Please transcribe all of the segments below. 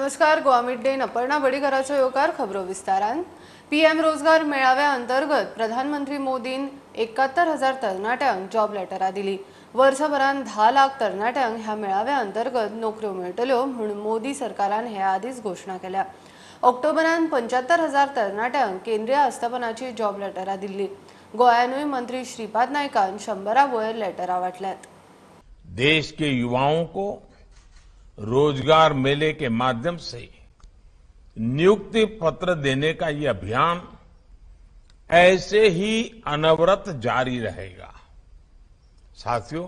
नमस्कार, Goa mid day Aparna बडीकराचो येवकार. खबरो विस्तारान. पीएम रोजगार मेळाव्या अंतर्गत प्रधानमंत्री मोदीन 71,000 तरणाट्यांक जॉब लेटरां दिली. वर्सभरान 10 लाख तरणाट्यांक ह्या मेळाव्या अंतर्गत नोकऱ्यो मेळटल्यो म्हूण मोदी सरकारान हे आदींच घोशणा केल्या. ऑक्टोबरान 75,000 तरणाट्यांक केंद्रीय आस्थापनाची जॉब लेटरां दिल्ली. गोंयानूय मंत्री श्रीपाद नायकान 100 वयर लेटरां वाटल्यात. देश के युवाओं को रोजगार मेले के माध्यम से नियुक्ति पत्र देने का ये अभियान ऐसे ही अनवरत जारी रहेगा। साथियों,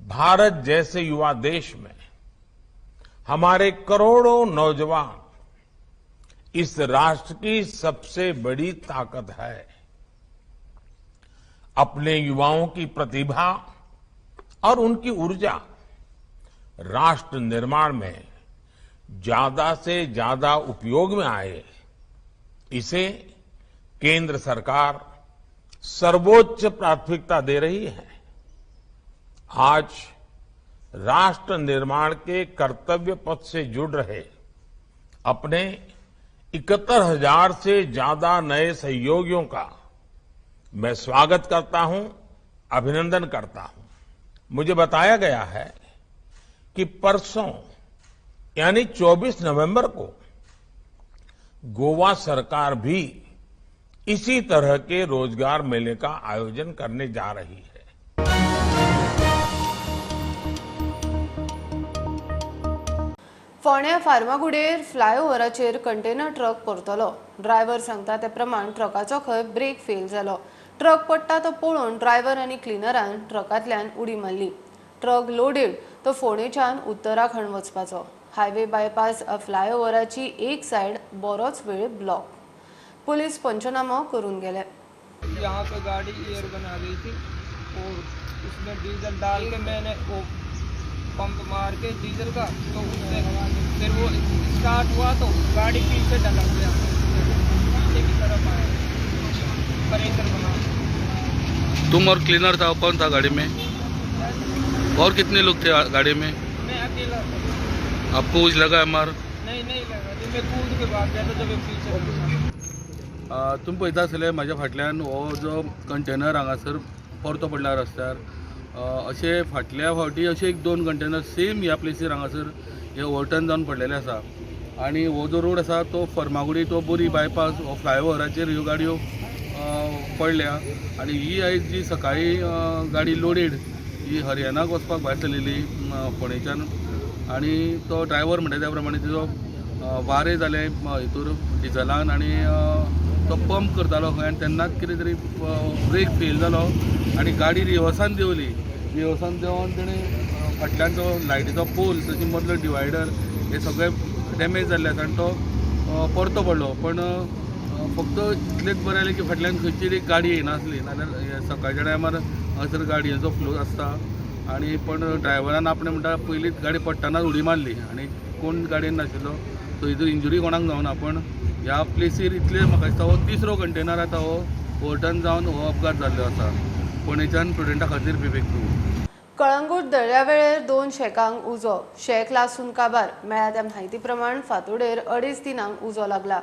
भारत जैसे युवा देश में हमारे करोड़ों नौजवान इस राष्ट्र की सबसे बड़ी ताकत है। अपने युवाओं की प्रतिभा और उनकी ऊर्जा राष्ट्र निर्माण में ज्यादा से ज्यादा उपयोग में आए, इसे केंद्र सरकार सर्वोच्च प्राथमिकता दे रही है। आज राष्ट्र निर्माण के कर्तव्य पथ से जुड़ रहे अपने 71,000 से ज्यादा नए सहयोगियों का मैं स्वागत करता हूं, अभिनंदन करता हूं। मुझे बताया गया है कि परसों यानी 24 नवंबर को गोवा सरकार भी इसी तरह के रोजगार मेले का आयोजन करने जा रही है। फोंड्या फार्मागुडेर फ्लायओव्हराचेर कंटेनर ट्रक परतलो. ड्रायव्हर सांगता ते प्रमाण ट्रकाचो खंय ब्रेक फेल जालो. ट्रक पडटा तो पळोवन ड्रायव्हर आनी क्लिनरान ट्रकांतल्यान उडी मारली. ट्रक लोडेड तो फोंडेच्यान उत्तराखंड वचपाचो. हायवे बायपास फ्लायओव्हराची एक सायड बरोच वेळ ब्लॉक. पुलीस पंचनामो करून गेले. यहाँ पे गाड़ी एयर बना गई थी और उसमें डीजल डाल के मैंने वो पंप मार के डीजल का, तो उससे फिर वो स्टार्ट हुआ तो गाड़ी पीछे ढलक गया, पीछे की तरफ आया, प्रेशर बना। तुम और क्लीनर था, कौन था गाड़ी में और कितने लोग थे गाड़ी में? मैं अकेला था। आपको कुछ लगा है मार? नहीं नहीं लगा, तो मैं कूद के भाग गया था जब पीछे। तुमी पळयता आसतले म्हाज्या फाटल्यान हो जो कंटेनर हांगासर परतो पडला रस्त्यार. अशे फाटल्या फावटी अशे एक दोन कंटेनर सेम ह्या प्लेसीर हांगासर हे ओवरटर्न जावन पडलेले आसा. आनी हो जो रोड आसा तो फर्मागुडी तो बोरी बायपास हो फ्लायओवराचेर ह्यो गाडयो पडल्या. आनी ही आयज जी सकाळी गाडी लोडेड ही हरियाणाक वचपाक भायर सरलेली फोंडेच्यान, आनी तो ड्रायव्हर म्हणटा त्या प्रमाणे तिजो वारें जालें हितूर डिजलान आनी तो पंप करतालो खंय, आनी तेन्नाच कितें तरी ब्रेक फेल जालो आनी गाडी रिवर्सान देंवली. रिवर्सान देंवन तेणें फाटल्यान जो लायटीचो पोल ताचे मदलो डिवायडर हे सगळे डॅमेज जाल्ले आसा आनी तो परतो पडलो. पण फक्त इतलेंच बरें जालें की फाटल्यान खंयची एक गाडी येनासली, नाल्यार सकाळच्या टायमार हांगासर गाडयेचो फ्लो आसता. आनी पण ड्रायव्हरान आपणें म्हणटा पयलींच गाडी पडटनाच उडी मारली आनी कोण गाडयेन नाशिल्लो, सो हितून इंजुरी कोणाक जावना. पण ह्या प्लेसीर इतले म्हाका दिसता हो तिसरो कंटेनर आतां हो ओवरटर्न जावन हो अपघात जाल्लो आसा. फोंडेच्यान प्रुडंटा खातीर विवेक प्रभू. कळंगूट दर्यावेळेर 2 शेकांक उजो. शेक लासून काबार. मेळ्ळ्या त्या म्हायती प्रमाण फातोडेर 3:30 उजो लागला.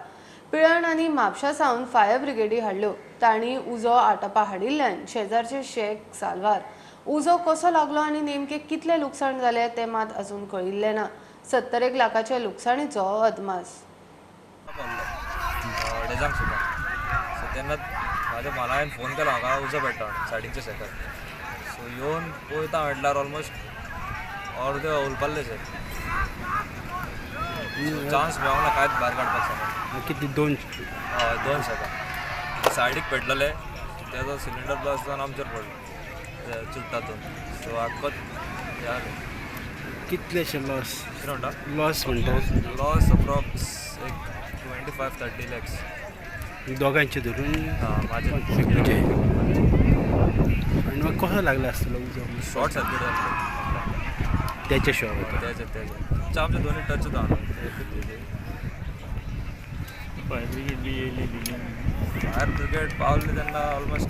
पिळर्ण आनी म्हापशा सावन फायर ब्रिगेडी हाडल्यो. तांणी उजो आटपा हाडिल्ल्यान शेजारचे शेक साल्वार. उजो कसो लागलो आनी नेमके कितले लुकसाण जालें तें मात अजून कळिल्लें ना. 70 लाखाच्या लुकसाणीचो अदमास. अडेजांक सुमार सो तेन्ना म्हाज्या मला हांवें फोन केलो म्हाका उजो पेट्टा साडींचे शेकार. सो येवन पळयता म्हटल्यार ऑलमोस्ट अर्दे उलपाल्लें सर, चान्स मेळोंक ना कांयच भायर काडपाक सामान. कितली? दोन? हय, 2 शेकां सायडीक पेटलेले, तेजो सिलिंडर ब्लास्ट जावन आमचेर पडलो चुट्टातून. सो आख्खोच जालें. कितलेशे लॉस? कितें म्हणटा? लॉस म्हणटा? लॉस अप्रॉक्स एक 25-30 लॅक्स. दोगांचे धरून? म्हाजे. तुजे. आनी मागीर कसो लागला आसतलो उजो? शॉर्ट सर्कीट जाल्लो तेच्या शॉप तेजे तेजे आमचे दोन्ही टच जावन. फायर ब्रिगेड बी येयली दिली? फायर ब्रिगेड पावले तेन्ना ऑलमोस्ट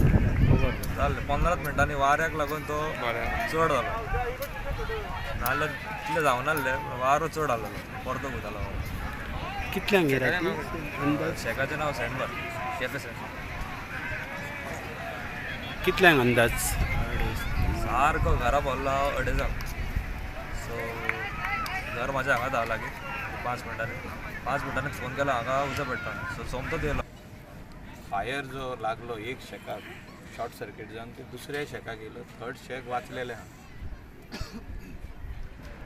जालें 15 मिनटांनी. वाऱ्याक लागून तो चड जालो, नाल्यार इतलें जावनासलें, वारो चड आसलो. परतो घुंवतालो. कितल्यांक राती? शेकाचें नांव सँडबार, कॅफे सँडबार. कितल्यांक अंदाज? सारको घरा पावलो हांव 2:30. सो घर म्हाज्या हांगाच आहा लागीं, 5 मिनटांनी 5 मिनटांनी फोन केलो हांगा उजो पेट्टा. सो सोमतोच येयलो. फायर जो लागलो एक शेकाक शॉर्ट सर्किट जावन ते दुसऱ्या शेकाक येयलो, थर्ड शेक वाचलेलें आहा.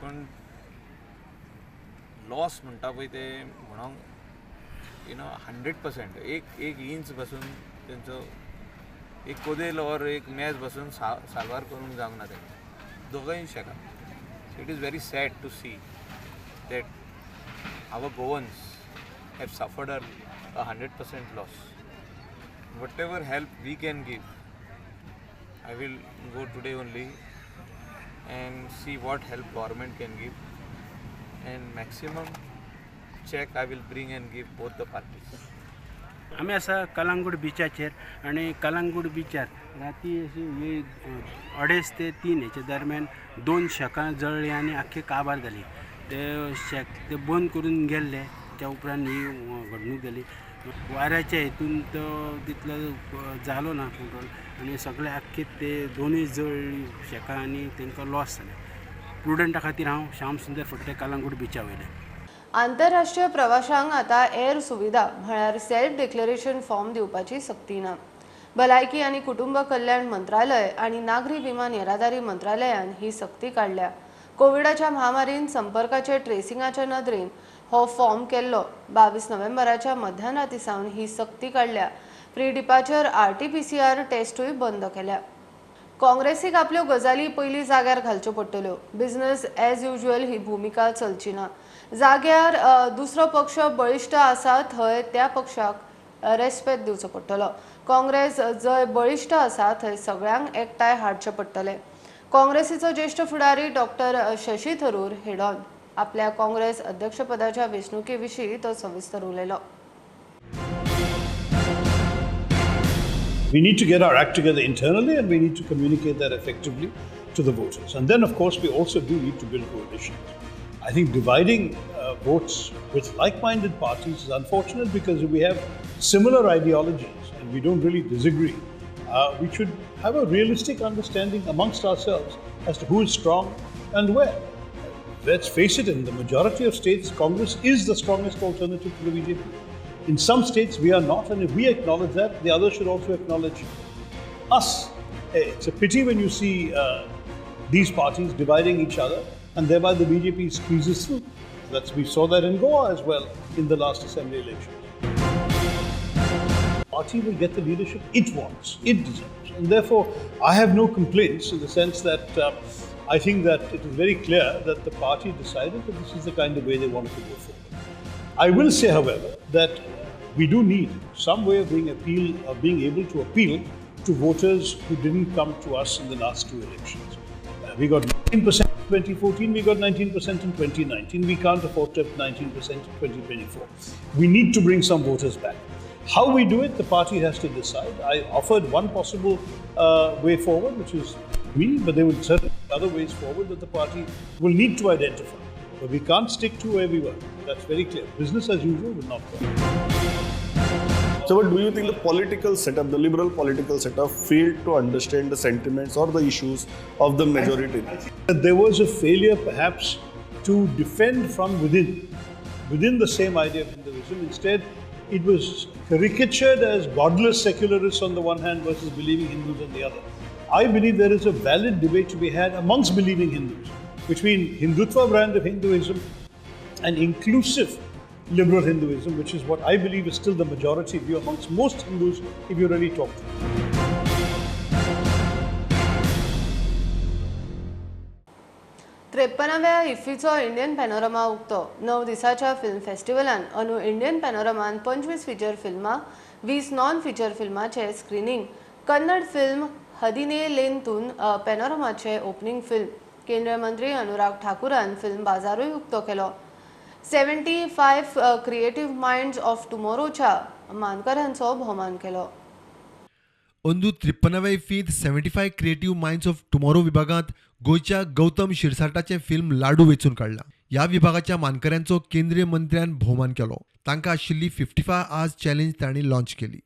पूण लॉस म्हणटा पळय ते म्हणोंक 100% एक एक इंच पासून तेंचो एक कोदेल ऑर एक मेज पासून साल्वार करूंक जावंक ना तेंकां दोगांय शेकाक. So it is very sad to see that our Goans have suffered a 100% loss. Whatever help we can give, I will go today only and see what help government can give, and maximum check I will bring and give both the parties. आमी आसा कलांगूट बिचाचेर आनी कलांगूट बिचार राती अशी 2:30 ते 3 हेच्या दरम्यान 2 शेकां जळ्ळीं आनी आख्खी काबार जाली. ते शेक ते बंद करून गेल्ले, त्या उपरांत ही घडणूक जाली. वाऱ्याच्या हितून तो तितलो जालो ना कंट्रोल आनी सगळे आख्खे ते दोनूय जळ्ळी शेकां आनी तांकां लॉस जालें. प्रुडंटा खातीर हांव श्याम सुंदर फडते, कलांगूट बिचा वयले. आंतरराष्ट्रीय प्रवाशांक आता एअर सुविधा म्हळ्यार सेल्फ डिक्लेरेशन फॉर्म दिवपाची सक्ती ना. भलायकी आनी कुटुंब कल्याण मंत्रालय आनी नागरी विमान येरादारी मंत्रालयान ही सक्ती काडल्या. कोविडाच्या महामारीन संपर्काचे ट्रेसिंगाच्या नदरेन हो फॉर्म केल्लो. 22 नोव्हेंबराच्या मध्यानराती सावन ही सक्ती काडल्या. प्री डिपार्चर RT-PCR टेस्टूय बंद केल्या. काँग्रेसीक आपल्यो गजाली पयलीं जाग्यार घालच्यो पडटल्यो. बिझनेस एज युज्युअल ही भुमिका चलची ना. जाग्यार दुसरो पक्ष बळिश्ट आसा थंय त्या पक्षाक रेस्पेद दिवचो पडटलो. काँग्रेस जंय बळिश्ट आसा थंय सगळ्यांक एकठांय हाडचें पडटलें. काँग्रेसीचो ज्येश्ठ फुडारी डॉक्टर शशी थरूर हेडॉन आपल्या काँग्रेस अध्यक्षपदाच्या वेंचणुके विशीं तो सविस्तर उलयलो. We need to get our act together internally, and we need to communicate that effectively to the voters. And then, of course, we also do need to build coalitions. I think dividing votes with like-minded parties is unfortunate because we have similar ideologies and we don't really disagree. We should have a realistic understanding amongst ourselves as to who is strong and where. Let's face it, in the majority of states, Congress is the strongest alternative to the BJP. In some states, we are not, and if we acknowledge that, the others should also acknowledge us. It's a pity when you see these parties dividing each other, and thereby the BJP squeezes through. We saw that in Goa as well in the last assembly elections. Party will get the leadership it wants, it deserves, and therefore I have no complaints in the sense that I think that it is very clear that the party decided that this is the kind of way they wanted to go forward. I will say, however, that we do need some way of being able to appeal to voters who didn't come to us in the last two elections. We got 19% in 2014, we got 19% in 2019. We can't afford to have 19% in 2024. We need to bring some voters back. How we do it, the party has to decide. I offered one possible way forward, which is me, but there will certainly be other ways forward that the party will need to identify. But we can't stick to where we were. That's very clear. Business as usual will not work. So, but do you think the political setup, the liberal political setup, failed to understand the sentiments or the issues of the majority? There was a failure, perhaps, to defend from within the same idea of Hinduism. Instead, it was caricatured as godless secularists on the one hand versus believing Hindus on the other. I believe there is a valid debate to be had amongst believing Hindus between Hindutva brand of Hinduism and inclusive liberal Hinduism, which is what I believe is still the majority view amongst most Hindus if you really talk to them. 53व्या इफ्फीचो Indian panorama उक्तो. 9 दिसाच्या film फेस्टिवलान अंदू Indian पॅनोरमान 25 feature फिल्मां, 20 non feature फिल्माचें screening. Kannada film हदिनेलेंतून पॅनोरमाचें opening film. केंद्रीय मंत्री अनुराग ठाकूरान फिल्म बाजारूय उक्तो केलो. 75 क्रिएटिव्ह माइंड्स ऑफ टुमोरोच्या मानकऱ्यांचो भोवमान केलो. अंदू 53व्या इफ्फींत 75 क्रिएटिव्ह माइंड्स ऑफ टुमोरो विभागांत गोंयच्या गौतम शिरसाटाचें फिल्म लाडू वेंचून काडलां. ह्या विभागाच्या मानकऱ्यांचो केंद्रीय मंत्र्यान भोवमान केलो. तांकां आशिल्ली 55 आवर्स चॅलेंज तांणी लॉन्च केली.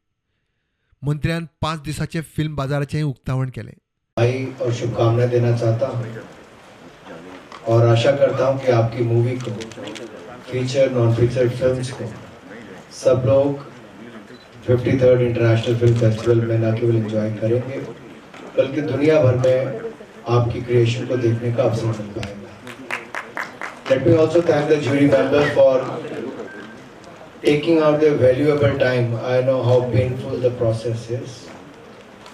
मंत्र्यान 5 दिसाचे फिल्म बाजाराचेंय उक्तावण केलें. और शुभकामनाएं देना चाहता हूँ और आशा करता हूँ कि आपकी मूवी को, फीचर नॉन फीचर फिल्म्स को सब लोग 53rd international film festival में न केवल एंजॉय करेंगे बल्कि दुनिया भर में आपकी क्रिएशन को देखने का अवसर मिल पाएगा. Let me also thank the jury members for taking out their valuable time. I know how painful the process is,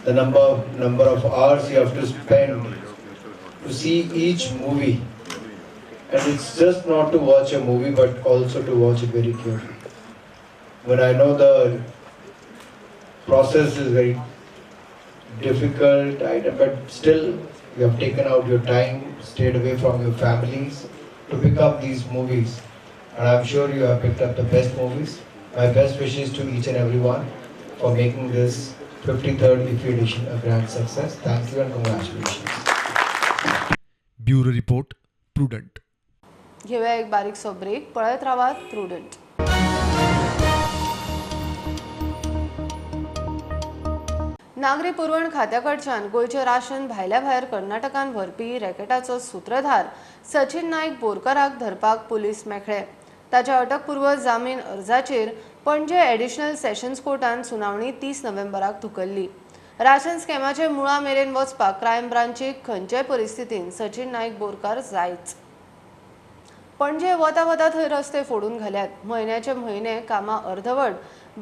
the number of hours you have to spend to see each movie, and it's just not to watch a movie but also to watch it very carefully. When I know the process is very difficult, but still you have taken out your time, stayed away from your families to pick up these movies, and I'm sure you have picked up the best movies. My best wishes to each and everyone for making this 53rd IFFI edition a grand success. Thank you and congratulations. Bureau report, Prudent. घेऊया एक बारीकसो break. पळयत रावात prudent. नागरी पुरवण खात्याकडच्यान गोंयचें ration भायल्या भायर कर्नाटकान व्हरपी रॅकेटाचो सूत्रधार सचिन नायक बोरकराक धरपाक पुलीस मेखळे. ताच्या अटकपूर्व जामीन अर्जाचेर पणजे एडिशनल सेशन्स कोर्टान सुनावणी 30 नोव्हेंबराक धुकल्ली. राशन स्कॅमाचे मुळा मेरेन वचपाक क्रायम ब्रांचीक खंयच्याय परिस्थितीन सचिन नायक बोरकार जायच. पणजे वता वता थंय रस्ते फोडून घाल्यात. म्हयन्याचे म्हयने कामां अर्धवट.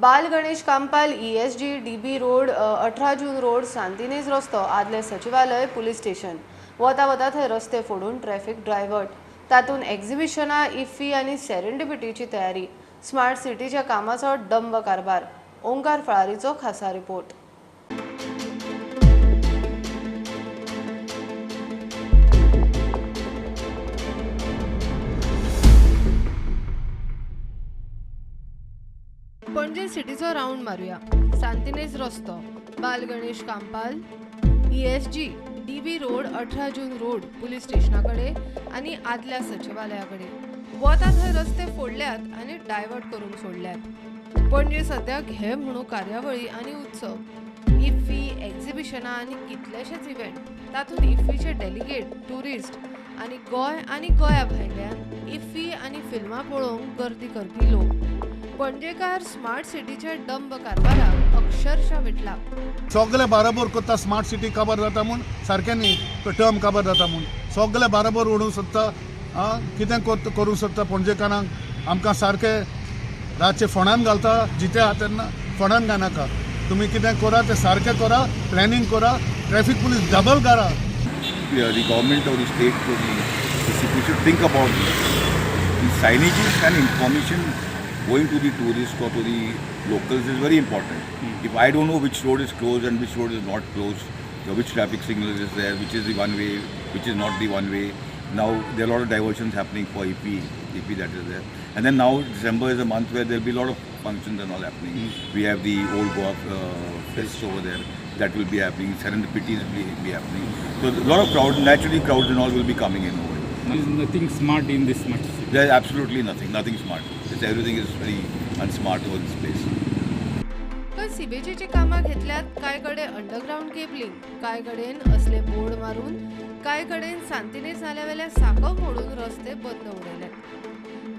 Bal Ganesh Campal, ESG, DB road, 18 June road, Santinez रस्तो, आदले सचिवालय, पुलीस स्टेशन, वता वता थंय रस्ते फोडून ट्रॅफिक ड्रायव्हर्ट. तातूंत एक्झिबिशनां, इफ्फी आनी सेरेंडिपिटीची तयारी. स्मार्ट सिटीच्या कामाचो डंब कारभार. ओंकार फळारीचो खासा रिपोर्ट. पणजे सिटीचो रावंड मारुया. सांतिनेज रस्तो, Bal Ganesh Campal, ESG, DB road, 18 June road, police स्टेशना कडेन आनी आदल्या सचिवालया कडेन वता थंय रस्ते फोडल्यात आनी डायवर्ट करून सोडल्यात. पणजे सद्या घे म्हणून कार्यावळी आनी उत्सव, इफ्फी, एक्झिबिशनां आनी कितलेशेच इव्हेंट. तातूंत इफ्फीचे डेलिगेट, ट्युरिस्ट आनी गोंय आनी गोंया भायल्यान इफ्फी आनी फिल्मां पळोवंक गर्दी करपी लोक. पणजेकार स्मार्ट सिटीच्या डंब कारभाराक अक्षरशः विटला. सगळे बाराबर करता स्मार्ट सिटी काबार जाता म्हूण सारकें न्ही, टर्म काबार जाता म्हूण सगळे बाराबर उडोवंक सोदता. कितें करूंक सोदता पणजेकारांक. आमकां सारकें रातचें फोंडान घालता, जिते आहा तेन्ना फोंडान घालनाका. तुमी कितें करा तें सारकें करा, प्लॅनिंग करा, ट्रॅफिक पुलीस डबल करा. The government or the state or the city should think about the signages and information going to the tourists or to the locals is very important. If I don't know which road is closed and which road is not closed, so which traffic signal is there, which is the one way, which is not the one way. Now there are a lot of diversions happening for EP that is there. And then now December is a month where there will be a lot of functions and all happening. We have the Old Goa Fest over there that will be happening, Serendipities will be happening. So a lot of crowd, naturally crowds and all will be coming in over here. There is nothing smart in this smart city. There is absolutely nothing, nothing smart. It's, everything is very unsmart over this place. पण सिबेजीची कामां घेतल्यात कांय कडेन underground cabling, कांय कडेन असले board मारून, कांय कडेन सांतिनेज नाल्यावेल्या साको मोडून रस्ते बंद उडयले.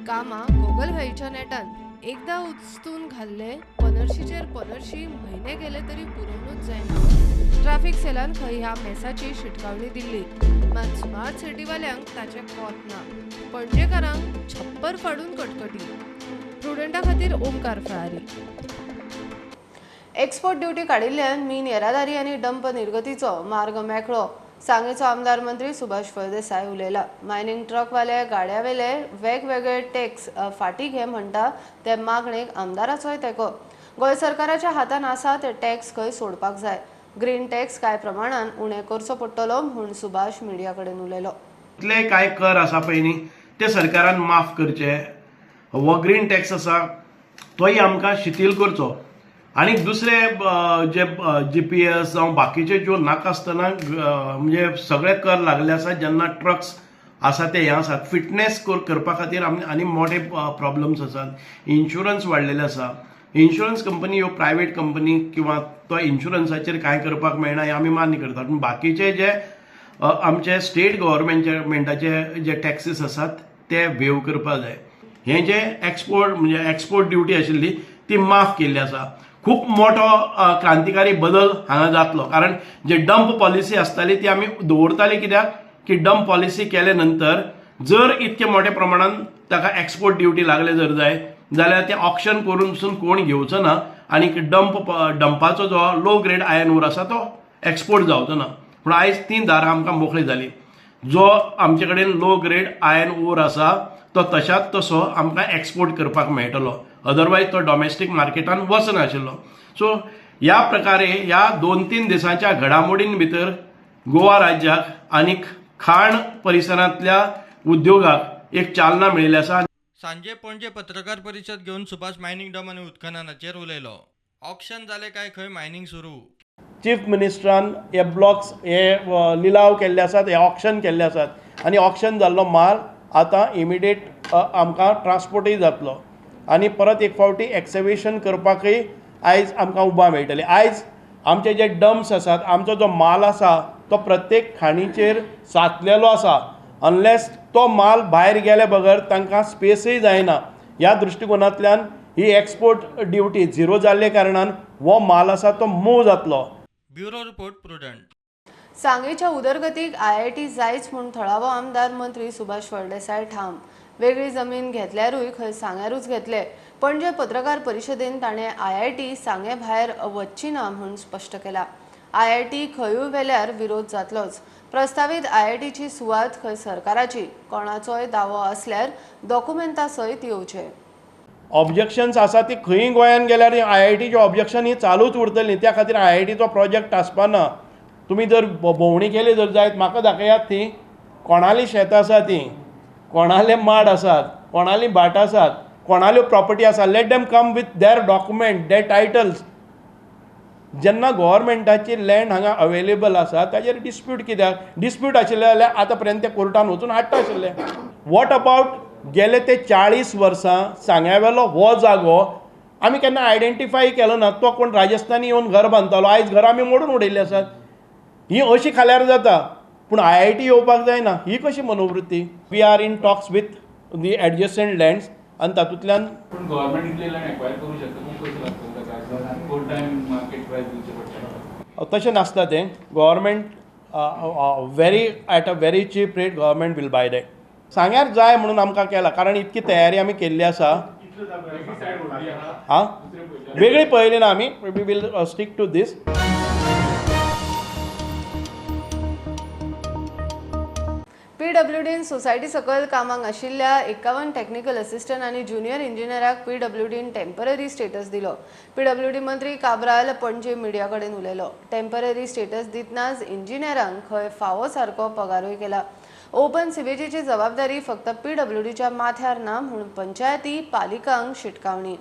कामां गोगलगायीच्या नेटान एकदां उचतून घाल्ले पनरशीचेर पनरशी म्हयने गेले तरी पुरोवनूच जायना. ट्राफिक सेलान खंय ह्या मेसाची शिटकावणी दिल्ली, मात स्मार्ट सिटीवाल्यांक ताचें कोत ना. पणजेकारांक छप्पर फाडून कटकटी. प्रुडंटा खातीर ओमकार फळारी. एक्सपोर्ट ड्युटी काडिल्ल्यान मीन येरादारी आनी डंप निर्गतीचो मार्ग मेकळो. सांगेचो आमदार मंत्री सुभाष फळदेसाय उलयला. मायनिंग ट्रकवाले गाड्यावेले वेगवेगळे टॅक्स फाटी घे म्हणटा ते मागणेक आमदाराचोय तेंको. गोंय सरकाराच्या हातान आसा ते टॅक्स खंय सोडपाक जाय. ग्रीन टॅक्स कांय प्रमाणान उणें करचो पडटलो म्हूण सुभाष मिडिया कडेन उलयलो. इतले कांय कर आसा पळय न्ही ते सरकारान माफ करचे. हो ग्रीन टॅक्स आसा तोय आमकां शिथील करचो. आनी दुसरे जे जी पी एस जावं बाकीचे ज्यो नाका आसतना म्हणजे सगळे कर लागले आसा. जेन्ना ट्रक्स आसा ते हें आसात. फिटनेस करपा खातीर आमी आनी मोठे प्रॉब्लम्स आसात. इन्शुरन्स वाडलेले आसा. इन्शुरन्स कंपनी ह्यो प्रायवेट कंपनी किंवा तो इन्शुरन्साचेर कांय करपाक मेळना हें आमी मान्य करतात, पूण बाकीचे जे आमचे स्टेट गव्हर्मेंटाचे जे टॅक्सीस आसात ते वेव करपाक जाय. हें जे एक्सपोर्ट म्हणजे एक्सपोर्ट ड्युटी आशिल्ली ती माफ केल्ली आसा. खूब मोठो क्रांतिकारी बदल हांगा जातलो, कारण जे डंप पॉलिसी आसताली ती आमी दवरताली कित्याक की डंप पॉलिसी केले नंतर जर इतके मोठ्या प्रमाणान ताका एक्सपोर्ट ड्युटी लागले जर जाय जाल्यार ते ऑक्शन करून पसून कोण घेवचो ना आनी डंपाचो जो लो ग्रेड आयर्न ओर आसा तो एक्सपोर्ट जावचो ना. पूण आयज ती दारां आमकां मोकळी जाली. जो आमचे कडेन लो ग्रेड आयर्न ओर आसा तो तशाच तसो आमकां एक्सपोर्ट करपाक मेळटलो, अदरवायज तो डॉमेस्टीक मार्केटान वचनाशिल्लो. सो ह्या प्रकारे ह्या 2-3 दिसांच्या घडामोडीं भितर गोवा राज्याक आनी खाण परिसरांतल्या उद्योगाक एक चालना मेळिल्ली आसा. सांजे पणजे पत्रकार परिशद घेवन सुभाष मायनिंग डम आनी उत्खननाचेर उलयलो. ऑक्शन जालें काय खंय मायनिंग सुरू. चीफ मिनिस्टरान हे ब्लॉक्स हे लिलाव केल्ले आसात, हे ऑक्शन केल्ले आसात आनी ऑक्शन जाल्लो माल आतां इमिडिएट आमकां ट्रान्सपोर्टूय जातलो आनी परत एक फावटी एक्सकेवेशन करपाकय आयज आमकां उबा मेळटली. आयज आमचे जे डम्स आसात, आमचो जो माल आसा तो प्रत्येक खाणीचेर साचलेलो आसा. अनलेस तो माल भायर गेले बगर तांकां स्पेसय जायना. ह्या दृश्टिकोनांतल्यान ही एक्सपोर्ट ड्युटी झिरो जाल्ले कारणान हो माल आसा तो मूव जातलो. Bureau report, Prudent. सांगेच्या उदरगतीक IIT जायच म्हूण थळावो आमदार मंत्री सुभाष फळदेसाय ठाम. वेगळी जमीन घेतल्यारूय खंय सांग्यारूच घेतले. पणजे पत्रकार परिशदेन ताणें IIT सांगे भायर वच्ची ना म्हूण स्पश्ट केला. IIT खंयूय व्हेल्यार विरोध जातलोच. प्रस्तावीत IITची सुवात खंय सरकाराची, कोणाचोय दावो आसल्यार डॉक्युमेंटा सयत येवचे. ऑब्जेक्शन्स आसा ती खंय गोंयान गेल्यार IITचे ऑब्जेक्शन ही चालूच उरतली. त्या खातीर IITचो प्रोजेक्ट आसपा ना. तुमी जर भोंवणी केली जर जायत म्हाका दाखयात ती कोणाली शेतां आसा, ती कोणाले माड आसात, कोणाली भाट आसात, कोणाल्यो प्रॉपर्टी आसा. Let them come with their document, their titles. जेन्ना गव्हर्मेंटाची लँड हांगा अवेलेबल आसा ताजेर डिस्प्यूट कित्याक? डिस्प्यूट आशिल्ले जाल्यार आतां पर्यंत ते कोर्टान वचून हाडटा आशिल्ले. What about गेले ते 40 वर्सां सांग्यावेलो हो जागो आमी केन्ना आयडेंटिफाय केलो ना. तो कोण राजस्थानी येवन घर बांदतालो, आयज घरां आमी मोडून उडयल्ली आसात. ही अशी खाल्यार जाता, पूण IIT येवपाक जायना. ही कशी मनोवृत्ती? We are in talks with the adjacent lands आनी तातूंतल्यान पूण गव्हर्मेंट इतले लँड एक्वायर करूं शकता, खूब पयशे लागतले ताका, फूल टायम मार्केट प्रायस दिवचें पडटा. तशें नासता तें. Government very at a very cheap rate government will buy that. सांग्यार जाय म्हणून आमकां केला, कारण इतकी तयारी आमी केल्ली आसा. आं, वेगळी पळयली ना आमी. We will stick to this. PWDन society सकयल कामाक आशिल्ल्या 51 टॅक्निकल असिस्टंट आनी ज्युनियर इंजिनियराक PWDन टेम्पररी स्टेटस दिलो. PWD मंत्री काब्राल पणजे मिडिया कडेन उलयलो. टेम्पररी स्टेटस दितनाच इंजिनियरांक खंय फावो सारको पगारूय केला. ओपन सिवेजीची जबाबदारी फक्त PWDच्या माथ्यार ना म्हूण पंचायती पालिकांक शिटकावणी.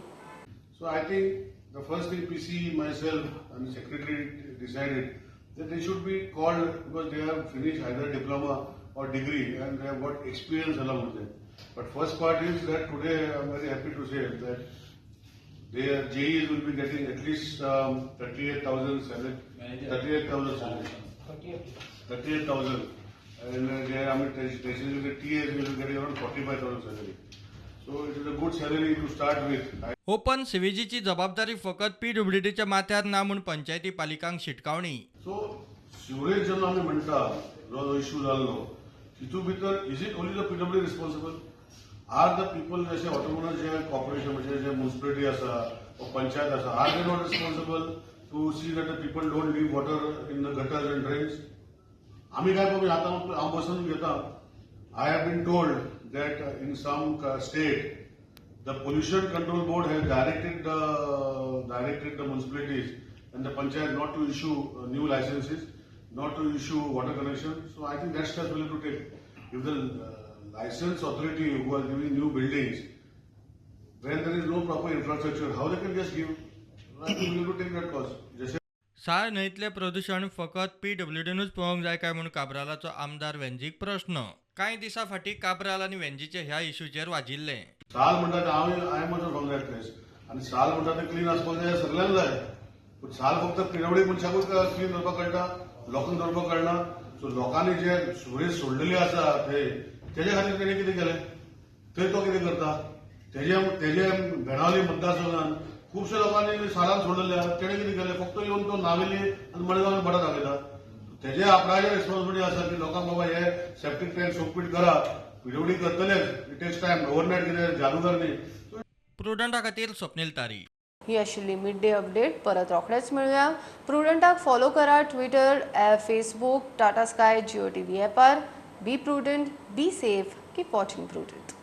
So I think the first thing PC, myself and secretary decided that they should be called because they have finished either diploma or degree and they have got experience along with them. But first part is that today I am very happy to say that their JEs will be getting at least 38,000 salary, 38,000 salary, 38,000, and they, I mean, the TAs will be getting around 45,000 salary. So it is a good salary to start with. Open सिवेजीची जबाबदारी फकत PWDच्या माथ्यार ना म्हूण पंचायती पालिकांक शिटकावणी. So sewerage जेन्ना आमी म्हणटा जो इश्यू जाल्लो तितू भितर is it only the PWD responsible? Are the people जशे ऑटोनॉमस जे कॉर्पोरेशन म्हणजे जे म्युनिसिपॅलिटी आसा वा पंचायत आसा, are they not responsible to see that the people don't leave water in the gutters and drains? आमी काय पळय आतां हांव बसून घेता. I have been told that in some state the pollution control board has directed the municipalities and the panchayat not to issue new licenses, not to issue water connection. So I think that step we have to take. If the license authority who are giving new buildings, when there is no proper infrastructure, how they can just give? I think we have to take that cause. साळ न्हंयतलें प्रदुशण फकत PWDनूच पळोवंक जाय काय म्हूण काब्रालाचो आमदार वेंजीक प्रश्न. कांय दिसां फाटीं काब्राल आनी वेंजीचे ह्या इशूचेर वाजिल्ले. साल म्हणटा ते हांव I am also from that place आनी साल म्हणटा ते क्लीन आसपाक जाय, सगल्यांक जाय. पूण साल फक्त पिरवडी मनशाकूच क्लीन दवरपाक कळटा, लोकांक दवरपाक कळना. सो लोकांनी जे सुरेश सोडलेली आसा थंय तेजे खातीर तेणें कितें केलें, थंय तो कितें करता? तेजे तेजे बेणावली मतदारसंघान खुबशे लोकांनी सालान सोडलेले आसा, तेणें कितें केलें? फक्त येवन तो नावेली आनी मडगांव भटा दाखयता. तेजे आपणाचे रिस्पॉन्सिबिलिटी आसा की लोकांक बाबा हे सेप्टीक टँक सोकपीट करा, पिडब्ल्यूडी करतलेच, it takes time, overnight कितें जादूगर न्ही. प्रुडंटा खातीर स्वप्नील तारी. ही आशिल्ली मिड डे अपडेट. परत रोखडेच मेळुया. प्रुडंटाक फॉलो करा Twitter, Facebook, Tata Sky, Jio TV ॲपार. Be prudent, be safe, keep watching Prudent.